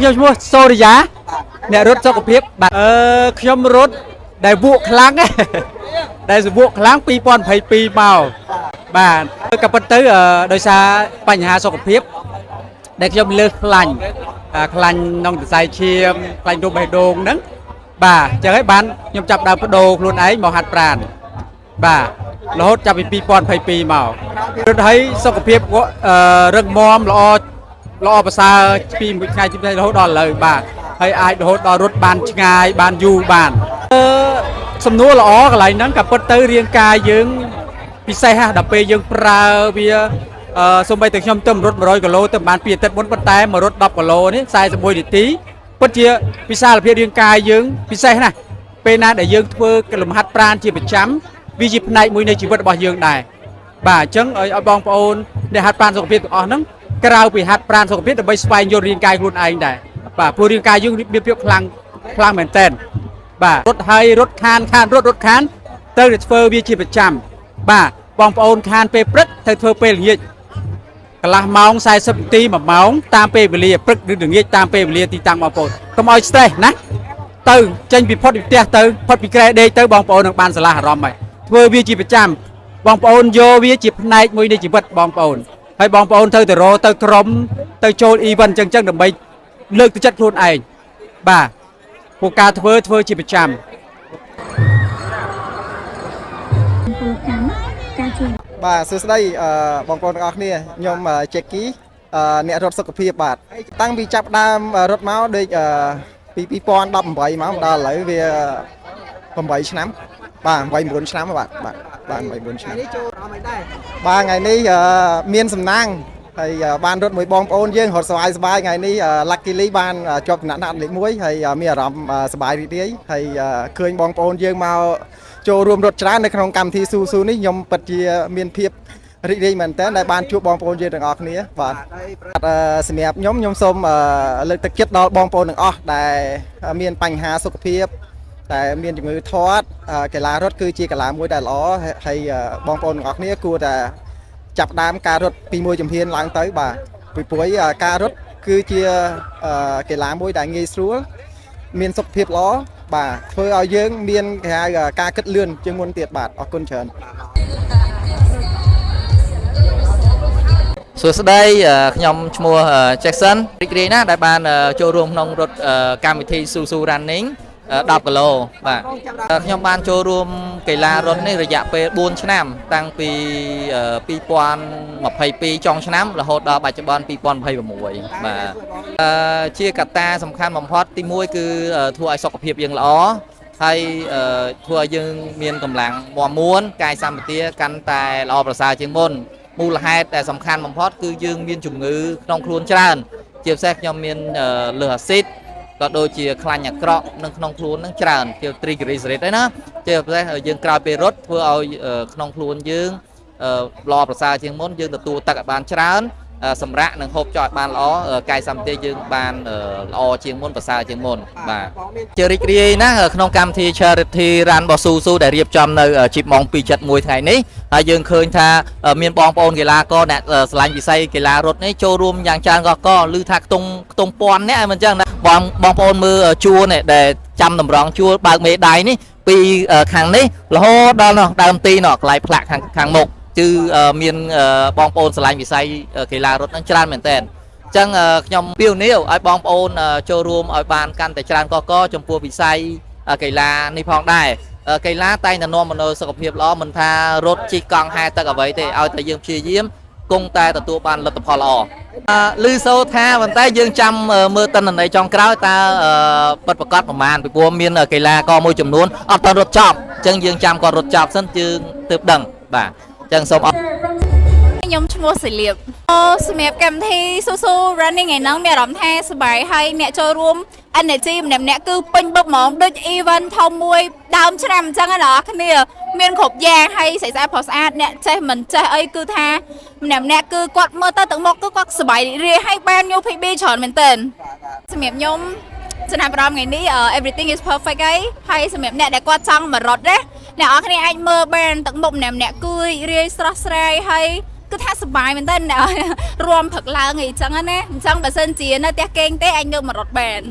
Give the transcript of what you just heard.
ខ្ញុំឈ្មោះសូរិយាអ្នករត់សុខភាពបាទអឺខ្ញុំរត់ដែលវក់ខ្លាំង ដែលសវក់ខ្លាំង2022មកបាទក៏ប៉ុន្តែដោយសារបញ្ហាសុខភាព ដែលខ្ញុំលើសខ្លាញ់អាខ្លាញ់ក្នុងសរសៃឈាមខ្លាញ់រូបបេះដូងហ្នឹងបាទអញ្ចឹងហើយបានខ្ញុំចាប់ដើមបដូរខ្លួនឯងមកហាត់ប្រាណបាទរហូតចាប់ពី2022មករត់ឲ្យសុខភាពគាត់រឹងមាំល្អល្អប្រសើរពីមួយថ្ងៃទៅថ្ងៃរហូតដល់ឥឡូវបាទហើយអាចរហូតដល់រត់បានឆ្ងាយបានយូរបានអឺសំណួរល្អកន្លែងហ្នឹងក៏ពិតទៅរាងកាយយើង ពិសេសហ่ะដល់ពេលយើងប្រើវាសូម្បីតែខ្ញុំទៅរត់100គីឡូទៅបានពីអាទិត្យមុនប៉ុន្តែមករត់10គីឡូនេះ41នាទីពិតជាវិសាលភាពរាងកាយយើងពិសេសណាស់ពេលណាដែលយើងធ្វើលំហាត់ប្រាណជាប្រចាំវាជាផ្នែកមួយនៃជីវិតរបស់យើងដែរបាទអញ្ចឹងឲ្យបងប្អូនអ្នកហាត់ប្រាណសុខភាពទាំងអស់ហ្នឹងក្រៅពីហាត់ប្រាណសុខភាពដើម្បីស្វែងយល់រាងកាយខ្លួនឯងដែរបាទព្រោះរាងកាយយើងមានភាពខ្លាំងខ្លាំងមែនតើបាទរត់ហើយរត់ខានខានរត់រត់ខានត្រូវតែធ្វើវាជាប្រចាំ បាទបងប្អូនខានពេលព្រឹកត្រូវធ្វើពេលល្ងាចកន្លះម៉ោង40នាទី1ម៉ោងតាមពេលវេលាព្រឹកឬល្ងាចតាមពេលវេលាទីតាំងបងប្អូនកុំឲ្យ stress ណាទៅចេញពីផុតពីផ្ទះទៅផុតពីគ្រែដេកទៅបងប្អូននឹងបានស្រឡះអារម្មណ៍ហើយធ្វើវាជាប្រចាំបងប្អូនយកវាជាផ្នែកមួយនៃជីវិតបងប្អូនហើយបងប្អូនត្រូវទៅរកទៅក្រុមទៅចូល event ចឹងចឹងដើម្បីលើកទឹកចិត្តខ្លួនឯងបាទពួកការធ្វើធ្វើជាប្រចាំ ពលកម្មការជួយ បាទសួស្តីបងប្អូនទាំងអស់គ្នាខ្ញុំជេគីអ្នករត់សុខភាពបាទតាំងពីចាប់ដើមរត់មកដូចពី2018មកដល់ឥឡូវវា8ឆ្នាំបាទ8 9ឆ្នាំបាទបាទបាទ8 9ឆ្នាំ នេះចូលអារម្មណ៍អីដែរ បាទថ្ងៃនេះមានសំណាងហើយបានរត់មួយបងប្អូនយើងរត់សប្បាយសប្បាយថ្ងៃនេះ Luckily បានជាប់ចំណាក់ថ្នាក់លេខ1ហើយមានអារម្មណ៍សប្បាយរីករាយហើយឃើញបងប្អូនយើងមកចូលរួមរត់ច្រើននៅក្នុងកម្មវិធីស៊ូស៊ូនេះខ្ញុំពិតជាមានភាពរីករាយមែនទែនដែលបានជួបបងប្អូនយើងទាំងអស់គ្នាបាទសម្រាប់ខ្ញុំខ្ញុំសូមលើកទឹកចិត្តដល់បងប្អូនទាំងអស់ដែលមានបញ្ហាសុខភាពតែមានជំងឺធាត់កីឡារត់គឺជាកីឡាមួយដែលល្អហើយបងប្អូនទាំងអស់គ្នាគួរតែចាប់ផ្ដើមការរត់ពីមួយជំហានឡើងទៅបាទពីព្រោះការរត់គឺជាកីឡាមួយដែលងាយស្រួលមានសុខភាពល្អបាទធ្វើឲ្យយើងមានគេហៅការគិតលឿនជាងមុនទៀតបាទអរគុណច្រើន សួស្តីខ្ញុំឈ្មោះ Jackson រីករាយណាស់ដែលបានចូលរួមក្នុងរត់កម្មវិធី Susu Running 10គីឡូបាទខ្ញុំបានចូលរួមកីឡារត់នេះរយៈពេល4ឆ្នាំ តាំងពី2022ចុងឆ្នាំរហូតដល់បច្ចុប្បន្ន2026បាទជាកត្តាសំខាន់បំផុតទី1គឺធ្វើឲ្យសុខភាពយើងល្អហើយធ្វើឲ្យយើងមានកម្លាំងមាំមួនកាយសម្បទាកាន់តែល្អប្រសើរជាងមុនមូលហេតុដែលសំខាន់បំផុតគឺយើងមានជំងឺក្នុងខ្លួនច្រើន ជាពិសេសខ្ញុំមានលើសអាស៊ីតក៏ដូចជាខ្លាញ់អាក្រក់នៅក្នុងខ្លួននឹងច្រើនជា triglyceride ឯណាជាពិសេសយើងក្រោយពេលរត់ធ្វើឲ្យក្នុងខ្លួនយើងល្អប្រសើរជាងមុនយើងទទួលទឹកឲ្យបានច្រើនសម្រាប់នឹងហូបចុកឲ្យបានល្អកាយសម្បទាយើងបានល្អជាងមុនប្រសើរជាងមុនបាទជារីករាយណាស់ក្នុងកម្មវិធី Charity Run របស់ស៊ូស៊ូដែលរៀបចំនៅជីបម៉ុង271ថ្ងៃនេះហើយយើងឃើញថាមានបងប្អូនកីឡាករអ្នកស្រឡាញ់វិស័យកីឡារត់នេះចូលរួមយ៉ាងច្រើនកកឮថាខ្ទង់ខ្ទង់ពាន់នាក់មិនអញ្ចឹងណាបងបងប្អូនមើលជួរនេះដែលចាំតម្រង់ជួរបើកមេដៃនេះពីខាងនេះរហូតដល់នោះដើមទីនោះកន្លែងផ្លាកខាងខាងមុខគឺមានបងប្អូនស្រឡាញ់វិស័យកីឡារត់ហ្នឹងច្រើនមែនតើអញ្ចឹងខ្ញុំពាវនាវឲ្យបងប្អូនចូលរួមឲ្យបានកាន់តែច្រើនកកចំពោះវិស័យកីឡានេះផងដែរកីឡាតែងតែនាំមកនូវសុខភាពល្អមិនថារត់ជិះកង់ហែទឹកអ្វីទេឲ្យតែយើងព្យាយាមគង់តែទទួលបានលទ្ធផលល្អឮសូរថាប៉ុន្តែយើងចាំមើលតន្ន័យចុងក្រោយតើពិតប្រាកដប្រមាណពីព្រោះមានកីឡាករមួយចំនួនអត់ទាន់រត់ចប់អញ្ចឹងយើងចាំគាត់រត់ចប់សិនយើងទើបដឹងបាទអញ្ចឹងសូមអរ ខ្ញុំឈ្មោះសិលៀបអូសម្រាប់កម្មវិធីស៊ូស៊ូ running ថ្ងៃហ្នឹងមានអារម្មណ៍ថាសប្បាយហើយអ្នកចូលរួម energy ម្នាក់ម្នាក់គឺពេញបឹបហ្មងដូច event ធំមួយដើមឆ្នាំអញ្ចឹងណាអ្នកគ្នាមានគ្រប់យ៉ាងហើយស្អាតស្អាតប្រុសស្អាតអ្នកចេះមិនចេះអីគឺថាម្នាក់ម្នាក់គឺគាត់មើលទៅទឹកមុខគឺគាត់សប្បាយរីករាយហើយបាន new PB ច្រើនមែនទែនសម្រាប់ខ្ញុំចំណាប់អារម្មណ៍ថ្ងៃនេះ everything is perfect ហើយហើយសម្រាប់អ្នកដែលគាត់ចង់មករត់ណាអ្នកនរគ្នាអាចមើលបានទឹកមុខម្នាក់ម្នាក់គឺរីករាយស្រស់ស្រាយហើយ គឺថាសប្បាយមែនតើ រាំព្រឹកឡើងអីចឹងណាអញ្ចឹងបើសិនជានៅផ្ទះគេងទេអាចងើបមករត់បាន។